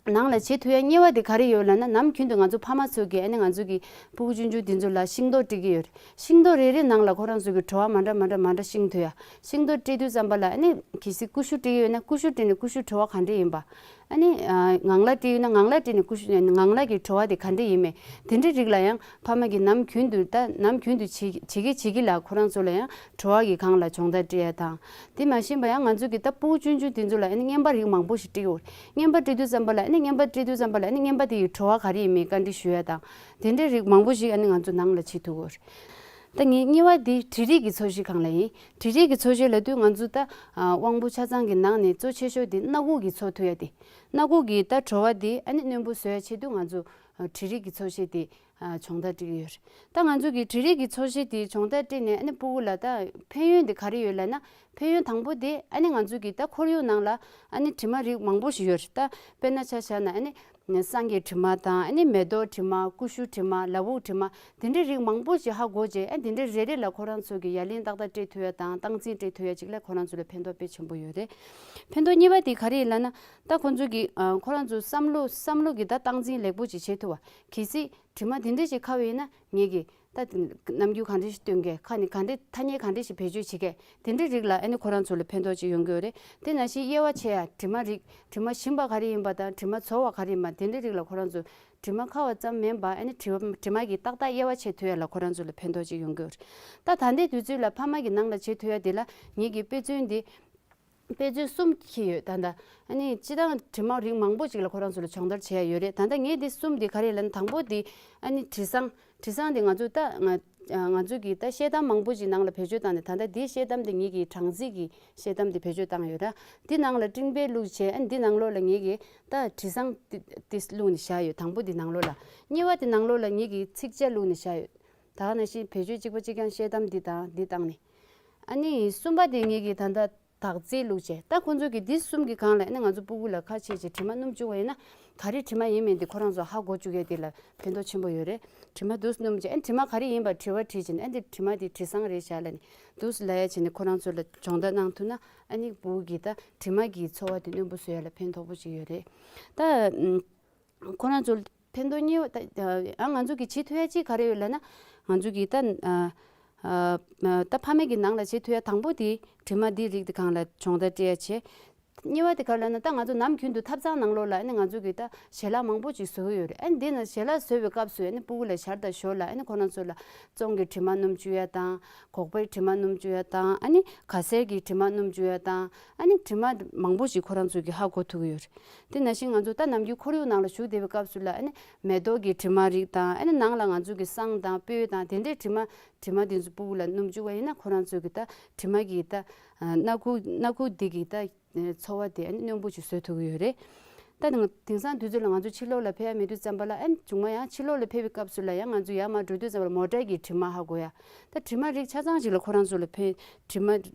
ནང་ལ་བྱེད་ཐུབ་ཡ་གཉིས་པ་དེ་ག་རེ་ཡོད་ལབ་ན། ནམ་རྒྱུན་དུ་ང་ཚོ་ཕ་མ་ཚོ་གིས་ཨ་ནི་ང་ཚོ་གི་ཕྲུ་གུ་ཆུང་ཆུང་དེ་ཚོ་ལ་ཤིང་ཏོག་སྤྲད་ཀྱི་ཡོད་རེད། ཤིང་ཏོག་རེ་རེ་ནང་ལ་ཁོ་རང་ཚོ་གི་བྲོ་བ་མ་འདྲ་མ་འདྲ་མ་འདྲ་ཤིང་ཐུབ་ཡ། ཤིང་ཏོག་སྤྲད་དུས་ཙམ་པ་ལ་ཨ་ནི་གལ་སྲིད་ཀུ་ཤུ་སྤྲད་ཀྱི་ཡོད་ན། ཀུ་ཤུ་སྤྲད་ནས་ཀུ་ཤུ་བྲོ་བ་ག་འདྲ་ཡིན་པ། ཨ་ནི་ཨ་ངང་ལག་སྤྲད་ཡོད་ན། ངང་ལག་སྤྲད་ནས་ཀུ་ཤུ། ངང་ལག་གི་བྲོ་བ་དེ་ག་འདྲ་ཡིན་མིན། དེ་འདྲའི་རིགས་ལ་ཡང་ཕ་མ་གིས་ནམ་རྒྱུན་དུ་ད་ནམ་རྒྱུན་དུ་བྱེད་བྱེད་ཀྱི་བྱེད་ཀྱི་ལ་ཁོ་རང་ཚོ་ལ་ཡང་བྲོ་བ་གི་སྒང་ལ་སྦྱོང་བརྡར་སྤྲད་ཡ་དང་། དེ་མ་ཤེས་པ་ཡང་ང་ཚོ་གི་ད་ཕྲུ་གུ་ཆུང་ཆུང་དེ་ཚོ་ལ་ཨ་ནི་རྔན་པ་རིགས་མང་པོ་ཞིག་སྤྲད་ཡོད། རྔན་པ་སྤྲད་དུས་ཙམ་པ་ལ་ཨ་ནི་རྔན་པ་སྤྲད་དུས་ཙམ་པ་ལ་ཨ་ནི་རྔན་པ་དེ་ཡི་བྲོ་བ་ག་རེ་ཡིན་མིན་བཀའ་འདྲི་ཞུ་ཡ་དང་། དེ་འདྲའི་རིགས་མང་པོ་ཞིག་ཨ་ནི་ང་ཚོ་ནང་ལ་བྱེད་ཐུབ་ཀྱི་ཡོད་རེད། ད་ངའི་གཉིས་པ་དེ་འབྲི་རིགས་ཀྱི་ཚོས་གཞི་སྒང་ལ་ཡིན། འབྲི་རིགས་ཀྱི་ཚོས་གཞི་ལབ་དུས་ང་ཚོ་ད་ཨ་དབང་པོ་ཆ་ཚང་གི་ནང་ནས་གཙོ་ཆེ་ཤོས་དེ་སྣ་ཁུག་གི་ཚོས་ཐུབ་ཡ་དེ། སྣ་ཁུག་གི་ད་བྲོ་བ་དེ་ཨ་ནི་རྣོན་པོ་བཟོ་ཡ་ཆེད་དུ་ང་ཚོ་ཨ་འབྲི་རིགས་ཀྱི་ཚོས་གཞི་དེ་ཨ་སྦྱོང་བརྡར་སྤྲད་ཀྱི་ཡོད་རེད། ད་ང་ཚོ་གིས་འབྲི་རིགས་ཀྱི་ཚོས་གཞི་དེ་སྦྱོང་བརྡར་སྤྲད་ནས་ཨ་ནི་ཕྲུ་གུ་ལ་ད་ཕན་ཡོན་དེ་ག་རེ་ཡོད་ལབ་ན། ཕན་ཡོན་དང་པོ་དེ་ཨ་ནི་ང་ཚོ་གི་ད་ཁོར་ཡུག་ནང་ལ་ཨ་ནི་དྲི་མ་རིགས་མང་པོ་ཞིག་ཡོད་རེད། ད་དཔེར་ན་ཆ་བཞག་ན་ཨ་ནི་སྲང་གི་དྲི་མ་དང་། ཨ་ནི་མེ་ཏོག་དྲི་མ། ཀུ་ཤུ་དྲི་མ། ལ་འུག་དྲི་མ། དེ་འདྲའི་རིགས་མང་པོ་ཞིག་ཧ་གོ་བྱས། ཨ་དེ་འདྲའི་རེ་རེ་ལ་ཁོ་རང་ཚོ་གི་ཡ་ལན་ཏག་ཏག་སྤྲད་ཐུབ་ཡ་དང་སྟངས་འཛིན་སྤྲད་ཐུབ་ཡ་ཅིག་ལ་ཁོ་རང་ཚོ་ལ་ཕན་ཐོགས་དཔེ་ཆེན་པོ་ཡོད་རེད། ཕན་ཐོགས་གཉིས་པ་དེ་ག་རེ་ཡིན་ལབ་ན། ད་ཁོ་ཚོ་གི་ཨ་ཁོ་རང་ཚོ་བསམ་བློ་བསམ་བློ་གི་ད་སྟངས་འཛིན་ལེགས་པོ་ཅིག་བྱེད་ཐུབ་པ། གལ་སྲིད་དྲི་མ་དེ་འདྲ་ཞིག་ཁ་བ་ཡིན་ན། ངེད་ཀྱིས་ད་རྣམ་འགྱུར་ག་འདྲ་ཞིག་སྟོན་གས། ཁ་ནས་ག་འདྲ་ཐ་སྙད་ག་འདྲ་ཞིག་བེད་སྤྱོད་བྱེད་གས། དེ་འདྲའི་རིགས་ལ་ཨ་ནི་ཁོ་རང་ཚོ་ལ་ཕན་ཐོགས་ཅིག་ཡོང་གི་ཡོད་རེད། དེ་ནང་བཞིན་དབྱེ་བ་ཕྱེ་ཡ། དྲི་མ་རིགས། དྲི་མ་ཞིམ་པ་ག་རེ་ཡིན་པ་དང་དྲི་མ་ཚོར་བ་ག་རེ་ཡིན་པ། དེ་འདྲའི་རིགས་ལ་ཁོ་རང་ཚོ་དྲི་མ་ཁ་བ་ཙམ་མིན་པ་ཨ་ནི་དྲི་བ་དྲི་མ་གི་ཏག་ཏག་དབྱེ་བ་ཕྱེ་ཐུབ་ཡ་ལ་ཁོ་རང་ཚོ་ལ་ཕན་ཐོགས་ཅིག་ཡོང་གི་ཡོད་རེད། ད་ད་ལྟའི་དུས་ཚོད་ལ་ཕ་མ་གི་ནང་ལ་བྱེད་ཐུབ་ཡ་དེ་ལ་ངེད་ཀྱིས་དཔེ་མཚོན་འདི། དཔེ་མཚོན་གསུམ་འཁྱེར་ཡོད། ད་ལྟ་ཨ་ནི་སྤྱིར་བཏང་དྲི་མ་རིགས་མང་པོ་ཅིག་ལ་ཁོ་རང་ཚོ་ལ་སྦྱོང་བརྡར་བྱེད་ཡ་ཡོད་རེད། ད་ལྟ་ངས་འདི་གསུམ་འདི་ག་རེ་ལབ་ན། དང་པོ་འདི་ཨ་ནི་དྲི་བཟང་། དྲི་བཟང་འདི་ང་ཚོ་ད་ང་ང་ཚོ་གིས་ད་ཤེལ་དམ་མང་པོ་ཅིག་ནང་ལ་བེད་སྤྱོད་བཏང་ནས། ད་ལྟ་འདིའི་ཤེལ་དམ་འདི་ངེད་ཀྱིས་སྦྲང་རྩི་གི་ཤེལ་དམ་འདི་བེད་སྤྱོད་བཏང་ཡོད་ར། འདི་ནང་ལ་ཀྲིན་པེ་བླུགས་བྱས། ཨ་ནི་འདི་ནང་ལོགས་ལ་ངེད་ཀྱིས་ད་དྲི་བཟང་འདི་འདི་བླུགས་ནས་བཞག་ཡོད། དང་པོ་འདི་ནང་ལོགས་ལ། གཉིས་པ་འདི་ནང་ལོགས་ལ་ངེད་ཀྱིས་ཚིག་ཇ་བླུགས་ནས་བཞག་ཡོད། ད་ག་ནང་བཞིན་བེད་སྤྱོད་གཅིག་པ་གཅིག་རྐྱང་ཤེལ་དམ་འདི་དང་འདི་བཏང་ནས། ཨ་ནི་གསུམ་པ་དེ་ངེད་ཀྱིས་ད་ལྟ་དག་རྫས་བླུགས་བྱས། ད་ཁོང་ཚོ་གིས་འདི་གསུམ་གྱི་སྒང་ལ་ཨ་ནི་ང་ཚོ་ཕྲུ་གུ་ལ་ཁ་ཕྱེ་བྱས་དྲི་མ་སྣོམ་བཅུག་པ་ཡིན་ན། ག་རེ་དྲི་མ་ཡིན་མིན་དེ་ཁོ་རང་ཚོ་ཧ་གོ་བཅུག་ཡས་དེ་ལ་ཕན་ཐོགས་ཆེན་པོ་ཡོད་རེད། དྲི་མ་འདུག་སྣོམ་བྱས། ཨ་ནི་དྲི་མ་ག་རེ་ཡིན་པ་དྲི་བ་དྲིས་བྱས་ནས། ཨ་ནི་དྲི་མ་དེ་དྲི་བཟང་རེད་ཤག་ལབ་ནས་འདུག་ལབ་ཡ་བྱས་ནས་ཁོ་རང་ཚོ་ལ་སྦྱོང་བརྡར་གནང་ཐུབ་ན། ཨ་ནི་ཕྲུ་གུ་གི་ད་དྲི་མ་གི་ཚོར་བ་དེ་རྣོན་པོ་བཟོ་ཡ་ལ་ཕན་ཐོགས་པོ་ཅིག་ཡོད་རེད། ད་ཁོ་རང་ཚོ་ཕན་ཐོགས་གཉིས་པ། ད་ཨ་ང་ཚོ་གིས་བྱེད་ཐུབ་ཡ་གཅིག་ག་རེ་ཡོད་ལབ་ན། ང་ཚོ་གིས་ད་ཨ་ཨ་ད་ཕ་མའི་གི་ནང་ལ་བྱེད་ཐུབ་ཡ་དང་པོ་དེ་དྲི་མ་འདི་རིགས་དེ་སྒང་ལ་སྦྱོང་བརྡར་སྤྲད་ཡ་བྱས། གཉིས་པ་དེ་ག་རེ་ལབ་ན། ད་ང་ཚོ་ནམ་རྒྱུན་དུ་ཐབ་ཚང་ནང་ལོགས་ལ་ཨ་ནི་ང་ཚོ་གི་ད་ཞལ་ལག་མང་པོ་ཅིག་བཟོ་གི་ཡོད་རེད། ཨ་ནི་འདི་ན་ཞལ་ལག་བཟོ་བའི་སྐབས་སུ་ཨ་ནི་ཕྲུ་གུ་ལ་ཞར་དང་ཞོར་ལ་ཨ་ནི་ཁོ་རང་ཚོ་ལ་བཙོང་གི་དྲི་མ་སྣུམ་བཅུག་ཡ་དང་། སྒོག་པའི་དྲི་མ་སྣུམ་བཅུག་ཡ་དང་། ཨ་ནི་ག་སེར་གྱི་དྲི་མ་སྣུམ་བཅུག་ཡ་དང་། ཨ་ནི་དྲི་མ་མང་པོ་ཞིག་ཁོ་རང་ཚོ་གིས་ཧ་གོ་ཐུབ་ཀྱི་ཡོད་རེད། དེ་ནང་བཞིན་ང་ཚོ་ད་ནམ་རྒྱུན་ཁོར་ཡུག་ནང་ལ་ཞུགས་བསྡད་པའི་སྐབས་སུ་ལ་ཨ་ནི་མེ་ཏོག་གི་དྲི་མ་རིགས་དང་། ཨ་ནི་ནང་ལ་ང་ཚོ་གི་བསང་དང་སྤོས་དང་དེ་འདྲའི་དྲི་མ་དྲི་མ་དེ་ཚོ་ཕྲུ་གུ་ལ་སྣུམ་བཅུག་པ་ཡིན་ན་ཁོ་རང་ཚོ་གི་ད་དྲི་མ་གི་ད་སྣ་ཁུག་སྣ་ཁུག་འདི་གི་ད་ཚོར་བ་དེ་ཨ་ནི་རྣོན་པོ་ཞིག་བཟོ་ཐུབ་ཀྱི་ཡོད་རེད། ད་དེང་དེང་སང་དུས་ཚོད་ལ་ང་ཚོ་ཕྱི་ལོགས་ལ་ཕེབས་ཡ་མེད་དུས་ཙམ་པ་ལ་ཨ་ནི་བྱུང་མ་ཡང་ཕྱི་ལོགས་ལ་ཕེབས་པའི་སྐབས་སུ་ལ་ཡང་ང་ཚོ་ཡར་མར་འགྲོ་དུས་ཙམ་པ་ལ་མོ་ཊ་གི་དྲི་མ་ཧ་གོ་ཡ། ད་དྲི་མ་རིགས་ཆ་ཚང་ཞིག་ལ་ཁོ་རང་ཚོ་ལ་ཕན། དྲི་མ་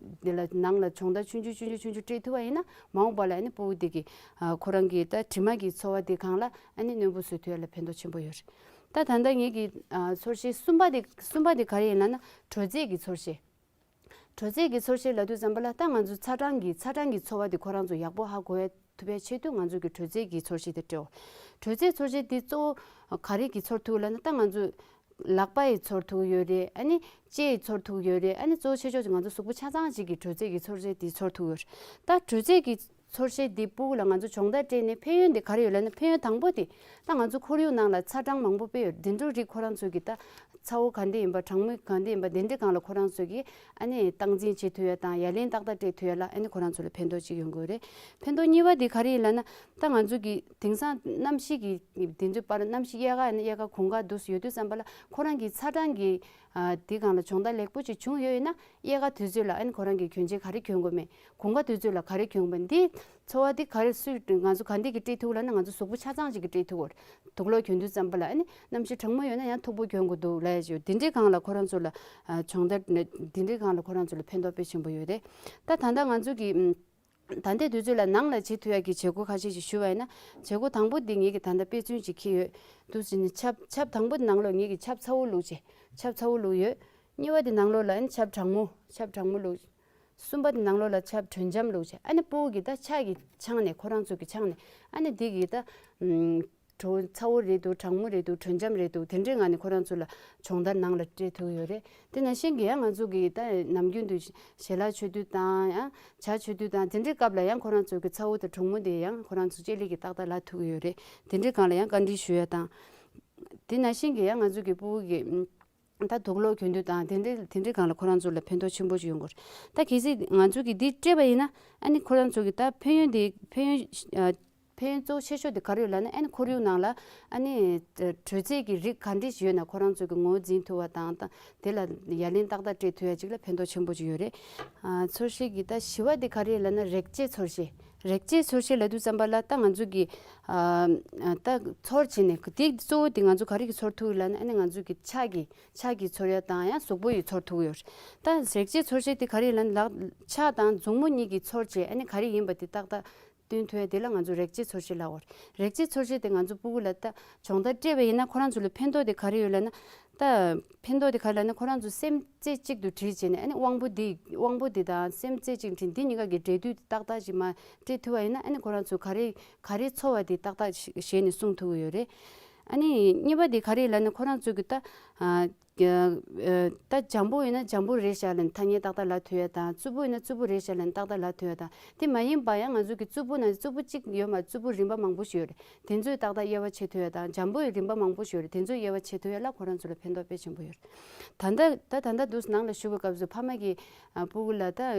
དེ་ལ་ནང་ལ་སྦྱོང་བརྡར་ཆུང་ཆུང་ཆུང་ཆུང་ཆུང་ཆུང་སྤྲད་ཐུབ་པ་ཡིན་ན་མ་འོངས་པ་ལ་ཨ་ནི་ཕྲུ་གུ་དེ་གི་ཁོ་རང་གི་ད་དྲི་མ་གི་ཚོར་བ་དེ་སྒང་ལ་ཨ་ནི་རྣོན་པོ་བཟོ་ཐུབ་ཡ་ལ་ཕན་ཐོགས་ཆེན་པོ་ཡོད་རེད། ད་ད་ལྟ་ངེད་ཀྱི་ཚོར་ཤེས་གསུམ་པ་དེ་གསུམ་པ་དེ་ག་རེ་ཡིན་ལབ་ན། དྲོད་ཚད་ཀྱི་ཚོར་ཤེས། དྲོད་ཚད་ཀྱི་ཚོར་ཤེས་ལབ་དུས་ཙམ་པ་ལ་ད་ང་ཚོ་ཚ་གྲང་གི་ཚ་གྲང་གི་ཚོར་བ་དེ་ཁོ་རང་ཚོ་ཡག་པོ་ཧ་གོ་ཡ་ཐུབ་པའི་ཆེད་དུ་ང་ཚོ་གི་དྲོད་ཚད་ཀྱི་ཚོར་ཤེས་དེ་སྤྲད་འོ། དྲོད་ཚད་ཚོར་ཤེས་དེ་གཙོ་བོ་ག་རེ་གི་ཚོར་ཐུབ་ལབ་ན། ད་ང་ཚོ་ལག་པ་ཡི་ཚོར་ཐུབ་ཡོད་རེད། ཨ་ནི་ལྕེ་ཡི་ཚོར་ཐུབ་ཡོད་རེད། ཨ་ནི་གཙོ་བོ་ཆེ་ཤོས་ཀྱི་ང་ཚོ་གཟུགས་པོ་ཆ་ཚང་གཅིག་གི་དྲོད་ཚད་ཀྱི་ཚོར་ཤེས་དེ་ཚོར་ཐུབ་ཡོད་རེད། ད་དྲོད་ཚད་ཀྱི་ཚོར་ཤེས་འདི་ཕྲུ་གུ་ལ་ང་ཚོ་སྦྱོང་བརྡར་སྤྲད་ནས་ཕན་ཡོན་དེ་ག་རེ་ཡོད་ལབ་ན། ཕན་ཡོན་དང་པོ་དེ་ད་ང་ཚོ་ཁོར་ཡུག་ནང་ལ་ཚ་གྲང་མང་པོ་དཔེ་ཡོད། དེ་འདྲ་རིགས་ཁོ་རང་ཚོ་གི་ད་ཚ་བོ་ག་འདྲ་ཡིན་པ། གྲང་མོ་ག་འདྲ་ཡིན་པ། དེ་འདྲའི་སྒང་ལ་ཁོ་རང་ཚོ་གི་ཨ་ནི་སྟངས་འཛིན་བྱེད་ཐུབ་ཡ་དང་ཡ་ལན་ཏག་ཏག་སྤྲད་ཐུབ་ཡ་ལ་ཨ་ནི་ཁོ་རང་ཚོ་ལ་ཕན་ཐོགས་ཅིག་ཡོང་གི་ཡོད་རེད། ཕན་ཐོགས་གཉིས་པ་དེ་ག་རེ་ཡིན་ལབ་ན། ད་ང་ཚོ་གི་དེང་སང་གནམ་གཤིས་ཀྱི་དེ་ཚོའི་བར་གནམ་གཤིས་དབྱར་ཁ་ཡིན་ན་དབྱར་ཁ་དགུན་ཁ་འདུག་སེ་ཡོད་དུས་ཙམ་པ་ལ་ཁོ་རང་གི་ཚ་གྲང་གི་ཨ་དེ་སྒང་ལ་སྦྱོང་བརྡར་ལེགས་པོ་ཅིག་བྱུང་ཡོད་ཡིན་ན། དབྱར་ཁ་དུས་ཚོད་ལ་ཨ་ནི་ཁོ་རང་གི་གྱོན་ཆས་ག་རེ་གྱོན་དགོས་མེད། དགུན་ཁ་དུས་ཚོད་ལ་ག་རེ་གྱོན་དགོས་མེད། འདི་ཚོར་བ་འདི་ག་རེ་སུས་ང་ཚོ་ག་འདི་གི་སྤྲད་ཐུབ་ལབ་ན། ང་ཚོ་གཟུགས་པོ་ཆ་ཚང་གཅིག་གི་སྤྲད་ཐུབ་ཡོད་རེད། དུག་ལོག་གྱོན་དུས་ཙམ་པ་ལ་ཨ་ནི་གནམ་གཤིས་གྲང་མོ་ཡོད་ན་ཡང་མཐུག་པོ་གྱོན་དགོས་འདུག་ལབ་ཡ་ཅིག་ཡོད། འདི་འདྲའི་སྒང་ལ་ཁོ་རང་ཚོ་ལ་ཨ་སྦྱོང་བརྡར་འདི་འདྲའི་སྒང་ལ་ཁོ་རང་ཚོ་ལ་ཕན་ཐོགས་དཔེ་ཆེན་པོ་ཡོད་རེད། ད་ད་ལྟ་ང་ཚོ་གི་ད་ལྟའི་དུས་ཚོད་ལ་ནང་ལ་བྱེད་ཐུབ་ཡ་གི་བྱེད་སྒོ་ཁ་ཤས་ཤིག་ཞུ་བ་ཡིན་ན། བྱེད་སྒོ་དང་པོ་འདི་ངེད་ཀྱིས་ད་ལྟ་དཔེ་མཚོན་ཅིག་འཁྱེར་ཡོད། འདུག་སེ་ནི་ཆབ་ཆབ་དང་པོ་འདི་ནང་ལོགས་ངེད་ཀྱིས་ཆབ་ཚ་བོ་བླུགས་བྱས། ཆབ་ཚ་བོ་བླུགས་ཡོད། གཉིས་པ་འདི་ནང་ལོགས་ལ་ཨ་ནི་ཆབ་གྲང་མོ་ཆབ་གྲང་མོ་བླུགས། གསུམ་པ་འདི་ནང་ལོགས་ལ་ཆབ་དྲོད་འཇམ་བླུགས་བྱས། ཨ་ནི་ཕྲུ་གུ་གི་ད་ཕྱག་གི་ཆང་ནས་ཁོ་རང་ཚོ་གི་ཆང་ནས་ཨ་ནི་འདི་གི་ད་ཨུམ་དྲོ་ཚ་བོ་རེད་འདུག་གྲང་མོ་རེད་འདུག་དྲོད་འཇམ་རེད་འདུག་དེ་འདྲའི་ངང་ནས་ཁོ་རང་ཚོ་ལ་སྦྱོང་བརྡར་ནང་ལ་སྤྲད་ཐུབ་ཡོད་རེད། དེ་ནང་བཞིན་གྱི་ཡང་ང་ཚོ་གི་ད་ནམ་རྒྱུན་དུ་ཞལ་ལག་མཆོད་དུས་དང་ཡང་ཇ་མཆོད་དུས་དང་དེ་འདྲའི་སྐབས་ལ་ཡང་ཁོ་རང་ཚོ་གི་ཚ་བོ་དང་གྲང་མོ་དེ་ཡང་ཁོ་རང་ཚོ་ལྕེ་ལེ་གིས་ཏག་ཏག་ལབ་ཐུབ་ཀྱི་ཡོད་རེད། དེ་འདྲའི་སྒང་ལ་ཡང་བཀའ་འདྲི་ཞུ་ཡ་དང་། དེ་ནང་བཞིན་གྱི་ཡང་ང་ཚོ་གི་ཕྲུ་གུ་གི་ད་དུག་ལོག་གྱོན་དུས་དང་དེ་འདྲའི་དེ་འདྲའི་སྒང་ལ་ཁོ་རང་ཚོ་ལ་ཕན་ཐོགས་ཆེན་པོ་ཞིག་ཡོང་གི་རེད། ད་གལ་སྲིད་ང་ཚོ་གིས་འདི་སྤྲད་པ་ཡིན་ན་ཨ་ནི་ཁོ་རང་ཚོ་གི་ད་ཕན་ཡོན་དེ་ཕན་ཡོན་ཨ་ཕན་ཡོན་གཙོ་བོ་ཆེ་ཤོས་དེ་ག་རེ་ཡོད་ལབ་ན། ཨ་ནི་ཁོར་ཡུག་ནང་ལ་ཨ་ནི་དྲོད་ཚད་ཀྱི་རིགས་ག་འདྲ་ཞིག་ཡོད་ན་ཁོ་རང་ཚོ་གི་ངོས་འཛིན་ཐུབ་པ་དང་། ད་དེ་ལ་ཡ་ལན་ཏག་ཏག་སྤྲད་ཐུབ་ཡ་ཅིག་ལ་ཕན་ཐོགས་ཆེན་པོ་ཅིག་ཡོད་རེད། ཨ་ཚོར་ཤེས་ཀྱི་ད་བཞི་པ་དེ་ག་རེ་ཡོད་ལབ་ན་རེག་བྱའི་ཚོར་ཤེས། རེག་བྱའི་ཚོར་ཤེས་ལབ་དུས་ཙམ་པ་ལ་ད་ང་ཚོ་གི་ཨ་ཨ་ད་ཚོར་བྱས་ནས་དེ་གཙོ་བོ་དེ་ང་ཚོ་ག་རེ་གི་ཚོར་ཐུབ་ལབ་ན། ཨ་ནི་ང་ཚོ་གི་ཕྱག་གི་ཕྱག་གི་ཚོར་ཡ་དང་ཡང་གཟུགས་པོ་ཡི་ཚོར་ཐུབ་ཡོད་རེད། ད་རེག་བྱའི་ཚོར་ཤེས་དེ་ག་རེ་ལབ་ན། ལག་ཕྱག་དང་མཛུབ་མོ་གཉིས་ཀྱིས་ཚོར་བྱས་ཨ་ནི་ག་རེ་ཡིན་པ་དེ་ཏག་ཏག་སྟོན་ཐུབ་ཡ་དེ་ལ་ང་ཚོ་རེག་བྱའི་ཚོར་ཤེས་ལབ་ཡོད་རེད། རེག་བྱའི་ཚོར་ཤེས་དེ་ང་ཚོ་ཕྲུ་གུ་ལ་ད་སྦྱོང་བརྡར་སྤྲད་པ་ཡིན་ན་ཁོ་རང་ཚོ་ལ་ཕན་ཐོགས་དེ་ག་རེ་ཡོད་ལབ་ན། ད་ཕན་ཐོགས་དེ་ག་རེ་ལབ་ན། ཁོ་རང་ཚོ་སེམས་རྩེ་གཅིག་ཏུ་དྲིལ་བྱས་ནས་ཨ་ནི་དབང་པོ་འདི་དབང་པོ་འདི་དང་སེམས་རྩེ་གཅིག་དྲིལ་འདི་གཉིས་ཀ་གི་འབྲེལ་མཐུད་ཏག་ཏག་ཅིག་མར་སྤྲད་ཐུབ་པ་ཡིན་ན་ཨ་ནི་ཁོ་རང་ཚོ་ག་རེ་ག་རེ་ཚོར་བ་དེ་ཏག་ཏག་ཞེ་ཞེས་ནས་གསུང་ཐུབ་ཀྱི་ཡོད་རེད། ཨ་ནི་གཉིས་པ་དེ་ག་རེ་ལབ་ན། ཁོ་རང་ཚོ་གི་ད་ཨ་ཨ་ད་འཇམ་པོ་ཡིན་ན་འཇམ་པོ་རེད་ཤག་ལབ་ནས་ཐ་སྙད་ཏག་ཏག་ལབ་ཐུབ་ཡ་དང་། རྩུབ་པོ་ཡིན་ན་རྩུབ་པོ་རེད་ཤག་ལབ་ནས་ཏག་ཏག་ལབ་ཐུབ་ཡ་དང་། དེ་མ་ཡིན་པ་ཡང་ང་ཚོ་གི་རྩུབ་པོ་ན་རྩུབ་པོ་གཅིག་ཡོད་མ། རྩུབ་པོ་རིམ་པ་མང་པོ་ཞིག་ཡོད་རེད། དེ་ཚོས་ཏག་ཏག་དབྱེ་བ་ཕྱེ་ཐུབ་ཡ་དང་། འཇམ་པོ་ཡི་རིམ་པ་མང་པོ་ཞིག་ཡོད་རེད། དེ་ཚོས་དབྱེ་བ་ཕྱེ་ཐུབ་ཡ་ལ་ཁོ་རང་ཚོ་ལ་ཕན་ཐོགས་དཔེ་ཆེན་པོ་ཡོད་རེད། ད་ལྟ་ད་ད་ལྟ་འདུག་ནང་ལ་ཞུགས་པའི་སྐབས་སུ་ཕ་མ་གིས་ཨ་ཕྲུ་གུ་ལ་ད་ཨ་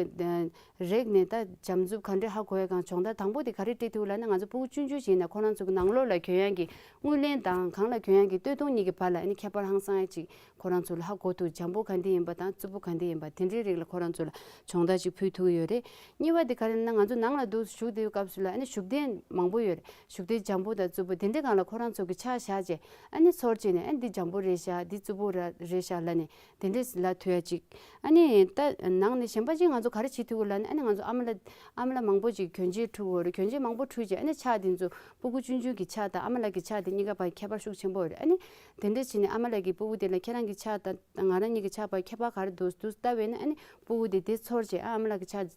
རེག་ནས་ད་འཇམ་རྩུབ་ག་འདྲ་ཧ་གོ་ཡ་གང་སྦྱོང་བརྡར་དང་པོ་དེ་ག་རེ་སྤྲད་ཐུབ་ལབ་ན། ང་ཚོ་ཕྲུ་གུ་ཆུང་ཆུང་ཞིག་ཡིན་ན་ཁོ་རང་ཚོ་གི་ནང་ལོགས་ལ་གྱོན་ཡ་གི་རྔུལ་ལེན་དང་གང་ལ་གྱོན་ཡ་གི་སྟོད་ཐུང་གཉིས་ཀྱི་བར་ལ་ཨ་ནི་ཁྱད་པར་ཧང་སང་ཡ་ཅིག་ཁོ་རང་ཚོ་ལ་ཧ་གོ་ཐུབ། འཇམ་པོ་ག་འདྲ་ཡིན་པ་དང་རྩུབ་པོ་ག་འདྲ་ཡིན་པ་དེ་འདྲའི་རིགས་ལ་ཁོ་རང་ཚོ་ལ་སྦྱོང་བརྡར་ཅིག་ཕུལ་ཐུབ་ཀྱི་ཡོད་རེད། གཉིས་པ་དེ་ག་རེ་ལབ་ན། ང་ཚོ་ནང་ལ་འདུག་བཞུགས་བསྡད་པའི་སྐབས་སུ་ལ་ཨ་ནི་བཞུགས་གདན་མང་པོ་ཡོད་རེད། བཞུགས་གདན་འཇམ་པོ་དང་རྩུབ་པོ་དེ་འདྲའི་སྒང་ལ་ཁོ་རང་ཚོ་གི་ཕྱག་བཞག་བྱས་ཨ་ནི་ཚོར་བྱས་ནས་ཨ་ནི་འདི་འཇམ་པོ་རེད་ཤག་འདི་རྩུབ་པོ་ར་རེད་ཤག་ལབ་ནས་དེ་འདྲས་ལབ་ཐུབ་ཡ་ཅིག་ཨ་ནི་ད་ནང་ནས་གཞན་པ་ཅིག་ང་ཚོ་ག་རེ་བྱེད་ཐུབ་ཀྱི་ལབ་ན། ཨ་ནི་ང་ཚོ་ཨ་མ་ལགས་ཨ་མ་ལགས་མང་པོ་ཅིག་གྱོན་ཆས་འཁྲུད་ཀྱི་ཡོད་རེད། གྱོན་ཆས་མང་པོ་འཁྲུད་བྱས་ཨ་ནི་ཕྱག་དེ་ཚོ་ཕྲུ་གུ་ཆུང་ཆུང་གི་ཕྱག་དང་ཨ་མ་ལགས་ཀྱི་ཕྱག་དེ་གཉིས་ཀ་བར་ཁྱད་པར་ཤུགས་ཆེན་པོ་ཡོད་རེད། ཨ་ནི་དེ་འདྲས་བྱས་ནས་ཨ་མ་ལགས་ཀྱིས་ཕྲུ་གུ་དེ་ལ་ཁྱེད་རང་གི་ཕྱག་དང་ང་རང་གཉིས་ཀྱི་ཕྱག་བར་ཁྱད་པར་ག་རེ་འདུག་འདུག་ལྟ་བས་ན། ཨ་ནི་ཕྲུ་གུ་དེ་དེ་ཚོར་བྱས་ཨ་ཨ་མ་ལགས་ཀྱི་ཕྱག་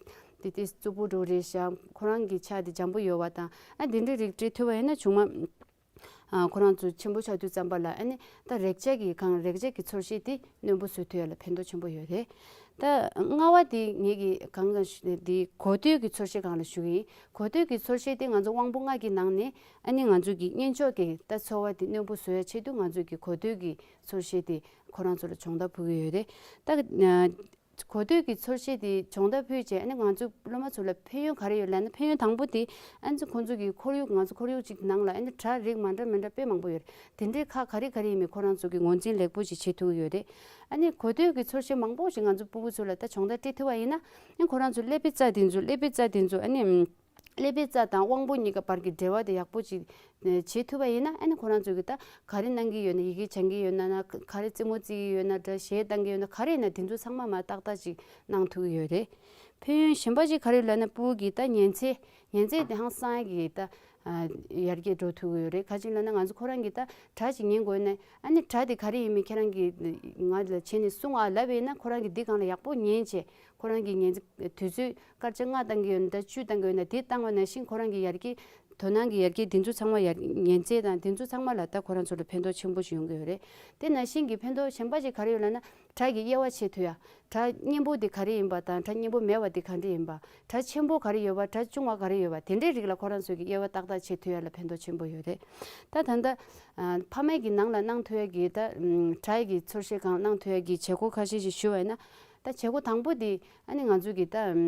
དེ་དེ་རྩུབ་པོ་འདྲ་རེད་ཤག་ཁོ་རང་གི་ཕྱག་དེ་འཇམ་པོ་ཡོད་པ་དང་། ཨ་དེ་འདྲའི་རིགས་སྤྲད་ཐུབ་པ་ཡིན་ན་ཆུང་མ་ ཨ་ཁོ་རང་ཚོ་ཆེན་པོ་ཆགས་དུས་ཙམ་པ་ལ་ཨ་ནི་ད་རེག་བྱ་གི་གང་རེག་བྱ་གི་ཚོར་ཤེས་དེ་རྣོན་པོ་བཟོ་ཐུབ་ཡ་ལ་ཕན་ཐོགས་ཆེན་པོ་ཡོད་རེད། ད་ལྔ་བ་དེ་ངེད་ཀྱི་གང་གང་ཞིག་དེ་གོ་ཐོས་ཀྱི་ཚོར་ཤེས་སྒང་ལ་ཞུ་གི་ཡིན། གོ་ཐོས་ཀྱི་ཚོར་ཤེས་དེ་ང་ཚོ་དབང་པོ་ལྔ་གི་ནང་ནས་ཨ་ནི་ང་ཚོ་གི་སྙན་ཆོག་གི་ད་ཚོར་བ་དེ་རྣོན་པོ་བཟོ་ཡ་ཆེད་དུ་ང་ཚོ་གི་གོ་ཐོས་ཀྱི་ཚོར་ཤེས་དེ་ཁོ་རང་ཚོ་ལ་སྦྱོང་བརྡར་ཕུལ་གྱི་ཡོད་རེད། ད་གོ་ཐོས་ཀྱི་ཚོར་ཤེས་དེ་སྦྱོང་བརྡར་ཕུལ་རྗེས་ཨ་ནི་ང་ཚོ་སློབ་མ་ཚོ་ལ་ཕན་ཡོན་ག་རེ་ཡོད་ལབ་ན། ཕན་ཡོན་དང་པོ་དེ་ཨ་ནི་ཁོང་ཚོ་གི་ཁོར་ཡུག་ང་ཚོ་ཁོར་ཡུག་ཅིག་ནང་ལ་ཨ་ནི་སྒྲ་རིགས་མ་འདྲ་མི་འདྲ་དཔེ་མང་པོ་ཡོད་རེད། དེ་འདྲའི་ཁག་ག་རེ་ག་རེ་ཡིན་མིན་ཁོ་རང་ཚོ་གི་ངོས་འཛིན་ལེགས་པོ་ཞིག་བྱེད་ཐུབ་ཀྱི་ཡོད་རེད། ཨ་ནི་གོ་ཐོས་ཀྱི་ཚོར་ཤེས་མང་པོ་ཞིག་ང་ཚོ་ཕྲུ་གུ་ཚོ་ལ་ད་སྦྱོང་བརྡར་སྤྲད་ཐུབ་པ་ཡིན་ན་ཨ་ནི་ཁོ་རང་ཚོ་ཀླད་པའི་རྩ་དེ་ཚོ་ཀླད་པའི་རྩ་དེ་ཚོ་ཨ་ནི་ཀླད་པའི་རྩ་དང་དབང་པོ་གཉིས་ཀ་བར་གྱི་འབྲེལ་བ་དེ་ཡག་པོ་ཅིག་བྱེད་ཐུབ་པ་ཡིན་ན་ཨ་ནི་ཁོ་རང་ཚོ་གི་ད་ག་རེ་གནང་གི་ཡོད་ན། ཡི་གེ་སྦྱང་གི་ཡོད་ན་ན་ག་རེ་རྩེད་མོ་རྩེ་གི་ཡོད་ན་འདྲ། གཞས་བཏང་གི་ཡོད་ན་ག་རེ་ཡིན་ན་དེ་ཚོ་ཚང་མ་མ་ཏག་ཏག་ཅིག་གནང་ཐུབ་ཀྱི་ཡོད་རེད། ཕན་ཡོན་གཞན་པ་ཅིག་ག་རེ་ལབ་ན་ཕྲུ་གུ་གི་ད་ཉན་ཚད་ཉན་ཚད་དེ་ཧང་སང་གི་ད་ཡར་རྒྱས་འགྲོ་ཐུབ་ཀྱི་ཡོད་རེད། ག་ཅིག་ལབ་ན་ང་ཚོ་ཁོ་རང་གི་ད་སྒྲ་ཅིག་ཉན་དགོས་ན་ཨ་ནི་སྒྲ་དེ་ག་རེ་ཡིན་མིན་ཁྱེད་རང་གི་ང་ལ་བྱས་ནས་གསུང་ཨ་ལབ་པ་ཡིན་ན་ཁོ་རང་གི་འདི་སྒང་ལ་ཡག་པོ་ཉན་བྱས་ཁོ་རང་གི་ཉན་ཚད་དུས་ཚོད་སྐར་ཆ་ལྔ་བཏང་གི་ཡོད་ན་ད་བཅུ་བཏང་གི་ཡོད་ན་དེ་བཏང་བ་ནང་བཞིན་ཁོ་རང་གི་ཡར་རྒྱས་དོ་སྣང་གི་ཡར་རྒྱས་དེ་ཚོ་ཚང་མ་ཡར་ཉན་ཚད་དང་དེ་ཚོ་ཚང་མ་ལ་ད་ཁོ་རང་ཚོ་ལ་ཕན་ཐོགས་ཆེན་པོ་ཞིག་ཡོང་གི་ཡོད་རེད། དེ་ནང་བཞིན་གྱི་ཕན་ཐོགས་གཞན་པ་ཅིག་ག་རེ་ཡོད་ལབ་ན་སྒྲ་གི་དབྱེ་བ་ཕྱེ་ཐུབ་ཡ། སྒྲ་སྙན་པོ་དེ་ག་རེ་ཡིན་པ་དང་སྒྲ་སྙན་པོ་མེད་པ་དེ་ག་འདྲ་ཡིན་པ། སྒྲ་ཆེན་པོ་ག་རེ་ཡོད་པ། སྒྲ་ཆུང་བ་ག་རེ་ཡོད་པ། དེ་འདྲའི་རིགས་ལ་ཁོ་རང་ཚོ་གི་དབྱེ་བ་ཏག་ཏག་ཕྱེ་ཐུབ་ཡ་ལ་ཕན་ཐོགས་ཆེན་པོ་ཡོད་རེད། ད་ད་ལྟ་ཨ་ཕ་མའི་གི་ནང་ལ་གནང་ཐུབ་ཡ་གི་ད་ཨམ་སྒྲ་ཡི་གི་ཚོར་ཤེས་སྒང་གནང་ཐུབ་ཡ་གི་བྱེད་སྒོ་ཁ་ཤས་ཤིག་ཞུ་བ་ཡིན་ན། ད་བྱེད་སྒོ་དང་པོ་དེ་ཨ་ནི་ང་ཚོ་གི་ད་ཨམ་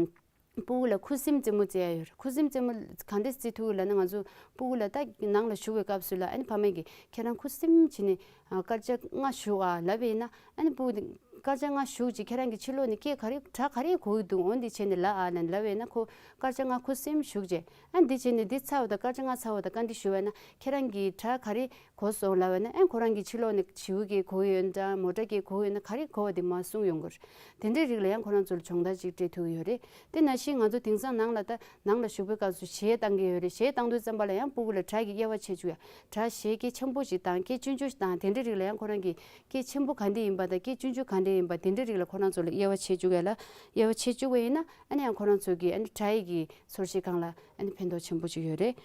ཕྲུ་གུ་ལ་ཁུ་སིམ་རྩེད་མོ་རྩེ་ཡ་ཡོད་རེད། ཁུ་སིམ་རྩེད་མོ་ག་འདྲས་རྩེ་ཐུབ་ཀྱི་ལབ་ན་ང་ཚོ་ཕྲུ་གུ་ལ་ད་ནང་ལ་བཞུགས་པའི་སྐབས་སུ་ལ་ཨ་ནི་ཕ་མས་ཀྱིས་ཁྱེད་རང་ཁུ་སིམ་བྱས་ནས་ཨ་སྐར་ཆ་ལྔ་བཞུགས་ཨ་ལབ་པ་ཡིན་ན་ཨ་ནི་ཕྲུ་གུ་དེ་སྐར་ཆ་ལྔ་བཞུགས་རྗེས་ཁྱེད་རང་གི་ཕྱི་ལོགས་ནས་སྐད་ག་རེ་སྒྲ་ག་རེ་གོ་གི་འདུག་འོ་འདི་བྱས་ནས་ལབ་ཨ་ལབ་ལབ་པ་ཡིན་ན་ཁོ་སྐར་ཆ་ལྔ་ཁུ་སིམ་བཞུགས་རྗེས་ཨ་འདི་བྱས་ནས་འདི་ཚར་བ་དང་སྐར་ཆ་ལྔ་ཚར་བ་དང་བཀའ་འདྲི་ཞུ་བ་ཡིན་ན་ཁྱེད་རང་གིས་སྒྲ་ག་རེ་གོ་སོང་ལབ་པ་ན་ཨ་ཁོ་རང་གི་ཕྱི་ལོགས་ནས་བྱིའུ་སྐད་གོ་ཡོད་འདྲ་མོ་ཊ་སྐད་གོ་ཡོད་ན་ག་རེ་གོ་བ་དེ་མར་གསུངས་ཡོང་གི་རེད། དེ་འདྲའི་རིགས་ལ་ཡང་ཁོ་རང་ཚོར་སྦྱོང་བརྡར་ཅིག་སྤྲད་ཐུབ་ཀྱི་ཡོད་རེད། དེ་ནང་བཞིན་ང་ཚོ་དེང་སང་ནང་ལ་ད་ནང་ལ་བཞུགས་པའི་སྐབས་སུ་གཞས་བཏང་གི་ཡོད་རེད། གཞས་བཏང་དུས་ཙམ་པ་ལ་ཡང་ཕྲུ་གུ་ལ་སྒྲ་གི་དབྱེ་བ་ཕྱེ་བཅུག་ཡ། སྒྲ་གཞས་སྐད་ཆེན་པོ་ཞིག་དང་སྐད་ཆུང་ཆུང་ཞིག་དང་དེ་འདྲའི་རིགས་ལ་ཡང་ཁོ་རང་གིས་སྐད་ཆེན་པོ་ག་འདྲ་ཡིན་པ་དང་སྐད་ཆུང་ཆུང་ག་འདྲ་ཡིན་པ་དེ་འདྲའི་རིགས་ལ་ཁོ་རང་ཚོ་ལ་དབྱེ་བ་ཕྱེ་བཅུག་ཡ་ལ་དབྱེ་བ་ཕྱེ་བཅུག་པ་ཡིན་ན་ཨ་ནི་ཡང་ཁོ་རང་ཚོ་གི་ཨ་ནི་སྒྲ་ཡི་གི་ཚོར་ཤེས་སྒང་ལ་ཨ་ནི་ཕན་ཐོགས་ཆེན་པོ་ཞིག་ཡོད་རེད།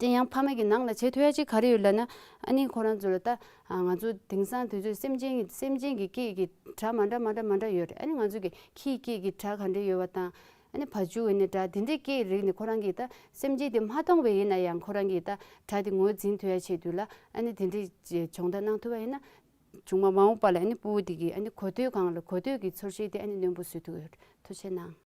དེ་ཡང་ཕ་མ་གི་ནང་ལ་བྱེད་ཐུབ་ཡ་ཅིག་ག་རེ་ཡོད་ལབ་ན། ཨ་ནི་ཁོ་རང་ཚོ་ལ་ད་ང་ཚོ་དེང་སང་དུས་ཚོད་སེམས་ཅན་གྱི་སེམས་ཅན་གྱི་སྐད་ཀྱི་སྒྲ་མ་འདྲ་མ་འདྲ་མ་འདྲ་ཡོད་རེད། ཨ་ནི་ང་ཚོ་གི་ཁྱིའི་སྐད་ཀྱི་སྒྲ་ག་འདྲ་ཡོད་པ་དང་། ཨ་ནི་བ་ཕྱུགས་ཡིན་ན་འདྲ་དེ་འདྲའི་སྐད་རིགས་ནི་ཁོ་རང་གིས་ད་སེམས་ཅན་དེ་མ་མཐོང་བ་ཡིན་ན་ཡང་ཁོ་རང་གིས་ད་སྒྲ་དེ་ངོས་འཛིན་ཐུབ་ཡ་ཆེད་དུ་ལ་ཨ་ནི་དེ་འདྲའི་སྦྱོང་བརྡར་གནང་ཐུབ་པ་ཡིན་ན། ཆུང་མ་མ་འོངས་པ་ལ་ཨ་ནི་ཕྲུ་གུ་དེ་གིས་ཨ་ནི་གོ་ཐོས་སྒང་ལ་གོ་ཐོས་ཀྱི་ཚོར་ཤེས་དེ་ཨ་ནི་རྣོན་པོ་བཟོ་ཐུབ་ཡོད་རེད། ཐུགས་རྗེ་གནང་།